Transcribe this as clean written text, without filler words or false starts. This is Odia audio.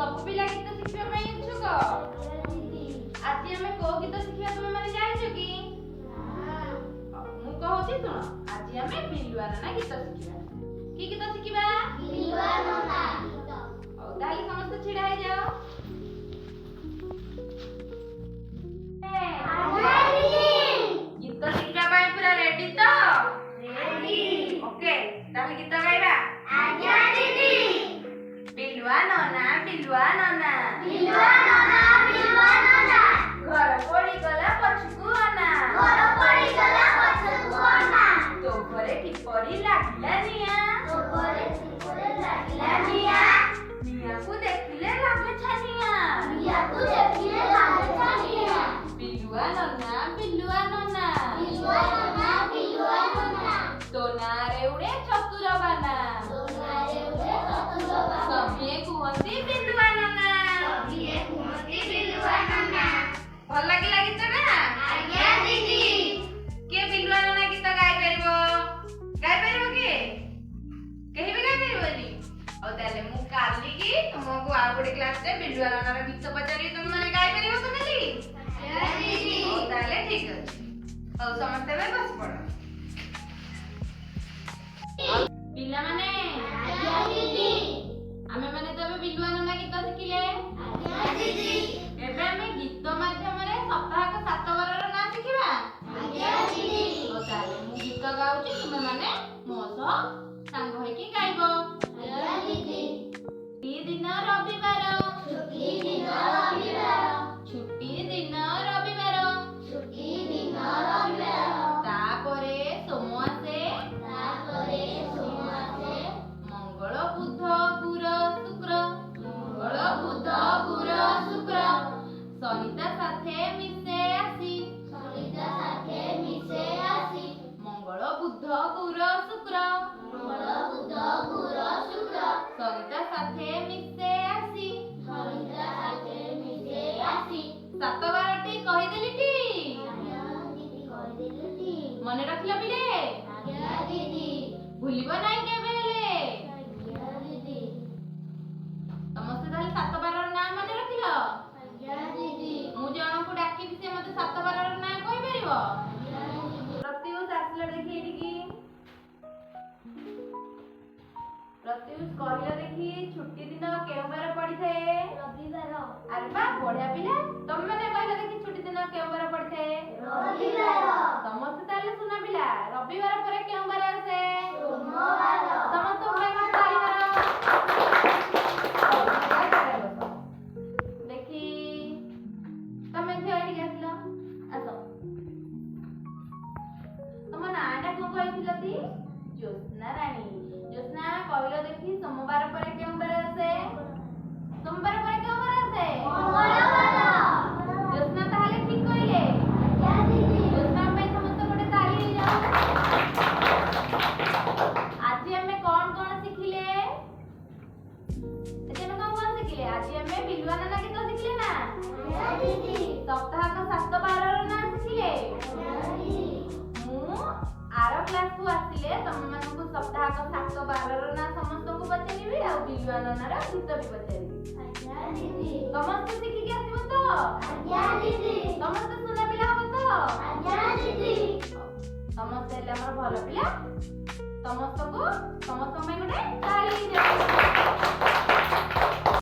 ସବୁ ପିଲା ଗୀତ ଶିଖିବା ପାଇଁ ଇଚ୍ଛୁକ? ଆଜି ଆମେ କୋଉ ଗୀତ ଶିଖିବା ତୁମେ ମାନେ ଜାଣିଛ କି? ମୁଁ କହୁଛି ଶୁଣ। ଆଜି ଆମେ ବିଲୁଆ ନନା ଗୀତ ଶିଖିବା। କି ଗୀତ ଶିଖିବା? ହଉ, ତାହେଲେ ସମସ୍ତେ ଛିଡା ହେଇଯାଅ। ଗୀତ ଶିଖିବା ପାଇଁ ପୁରା ରେଡି ତ? ଓକେ, ତାହେଲେ ଗୀତ ଗାଇବା। ବିଲୁଆ ନନା, ବିଲୁଆ ନନା, ଘର ପଡିଗଲା ପଛକୁ ଅନା, ତୋ ଘରେ କିପରି ଲାଗିଲା ନିଆଁ, ନିଆଁକୁ ଦେଖିଲେ ଲାଗେ ଛାନିଆ। ବିଲୁଆ ନନା, ବିଲୁଆ ନନା, ତୋ ନାଁରେ ଉଡେ ଚତୁର ବାନା, ସଭିଏଁ କୁହନ୍ତି ବିଲୁଆ ନନା। ଭଲ ଲାଗିଲା ଗୀତଟା? କିଏ ବିଲୁଆ ନନା ଗୀତ ଗାଇପାରିବ? ଗାଇପାରିବ କିଏ? କେହି ବି ଗାଇପାରିବନି? ହଉ, ତାହେଲେ ମୁଁ କାଲିକି ତୁମକୁ ଆଉ ଗୋଟେ କ୍ଲାସରେ ବିଲୁଆ ନନାର ଗୀତ ପଚାରିବି। ତୁମେ ମାନେ ଗାଇପାରିବ ତ କାଲି? ହଉ, ତାହେଲେ ଠିକ ଅଛି। ହଉ, ସମସ୍ତେ ଏବେ ବସି ପଡ। ପିଲାମାନେ, ଆମେ ମାନେ ତ ଏବେ ବିଲୁଆ ନନା ଗୀତ ଶିଖିଲେ। ଏବେ ଆମେ ଗୀତ ମାଧ୍ୟମରେ ସପ୍ତାହକ ସାତ ବାରର ନାଁ ଶିଖିବା। ହଉ, ତାହେଲେ ମୁଁ ଗୀତ ଗାଉଛି, ତୁମେ ମାନେ ମୋ ସହ ସାଙ୍ଗ ହେଇକି ଗାଇବ। ଛୁଟି ଦିନ ରବିବାର, ଛୁଟି ଦିନ ରବିବାର, ତାପରେ ସୋମ ଆସେ, ମଙ୍ଗଳ ବୁଧ ଗୁର ଶୁକ୍ର, ମଙ୍ଗଳ ବୁଧ ଗୁର ଶୁକ୍ର, ସନିତା ସାଥେ ମିଶେ ଆସି, ମଙ୍ଗଳ ବୁଧ ଗୁର ଶୁକ୍ର, ସନିତା ସାଥେ ମିଶେ ଆସି। ସାତ ବାରଟି କହିଦେଲି ଟି? ମନେ ରଖିଲ ପିଲେ? ଭୁଲିବ ନାହିଁ କେବେ ହେଲେ। ସମସ୍ତେ ତାହେଲେ ସାତ ବାରର ନାଁ ମନେ ରଖିଲ? ମୁଁ ଜଣଙ୍କୁ ଡାକିବି, ସେ ମତେ ସାତ ବାରର ନାଁ କହିପାରିବ? ପ୍ରତ୍ୟୁଷ, ଆସିଲ ଦେଖି ଏଇଠିକି। ପ୍ରତ୍ୟୁଷ, କହିଲ ଦେଖି, ଛୁଟି ଦିନ କେଉଁ ବାର ପଡିଥାଏ? ଆରେ ବା, ବଢିଆ ପିଲା। ତମେ ମାନେ କହିଲ ଦେଖି, ଛୁଟି ଦିନ କେଉଁ ବାର ପଡିଥାଏ? ସମସ୍ତେ ତାହେଲେ ସୁନା ପିଲା। ରବିବାର ପରେ କେଉଁ ବାର ଆସେ? ସମସ୍ତଙ୍କ ପାଇଁ ଗୋଟେ ତାଳି ମାର। ହଉ, ଜାଗାରେ ବସ। ଦେଖି, ତମେ ଝିଅ ଏଠିକି ଆସିଲ, ଆସ। ତମ ନାଁଟା କଣ କହିଥିଲ ତି? ଜ୍ୟୋତ୍ସ୍ନା ରାଣୀ। ଜ୍ୟୋତ୍ସ୍ନା, କହିଲ ଦେଖି, ସୋମବାର ପରେ କେଉଁ ବାର ଆସେ? ସୋମବାର ପରେ କେଉଁ ବାର ଆସେ? ଜ୍ୟୋତ୍ସ୍ନା ତାହେଲେ ଠିକ କହିଲେ। ଜ୍ୟୋତ୍ସ୍ନା ପାଇଁ ସମସ୍ତେ ଗୋଟେ ତାଳି ହେଇଯାଉ। ଆଜି ଆମେ କଣ କଣ ଶିଖିଲେ? ଆଜି ଆମେ କଣ କଣ ଶିଖିଲେ? ଆଜି ଆମେ ବିଲୁଆ ନନା ଗୀତ ଶିଖିଲେ ନା? ସପ୍ତାହକ ସାତ ବାରର ନାଁ ଶିଖିଲେ। ମୁଁ ଆର କ୍ଲାସକୁ ଆସିଲେ ତମମାନଙ୍କୁ ସପ୍ତାହକ ସାତ ବାରର ନାଁ ସମସ୍ତଙ୍କୁ ପଚାରିବି ଆଉ ବିଲୁଆ ନନାର ଗୀତ ବି ପଚାରିବି। ସମସ୍ତେ ଶିଖିକି ଆସିବ ତ? ସମସ୍ତେ ସୁନା ପିଲା ହବ ତ? ସମସ୍ତେ ହେଲେ ଆମର ଭଲ ପିଲା। ସମସ୍ତଙ୍କୁ, ସମସ୍ତଙ୍କ ପାଇଁ ଗୋଟେ ତାଳି ହେଇଯାଉ।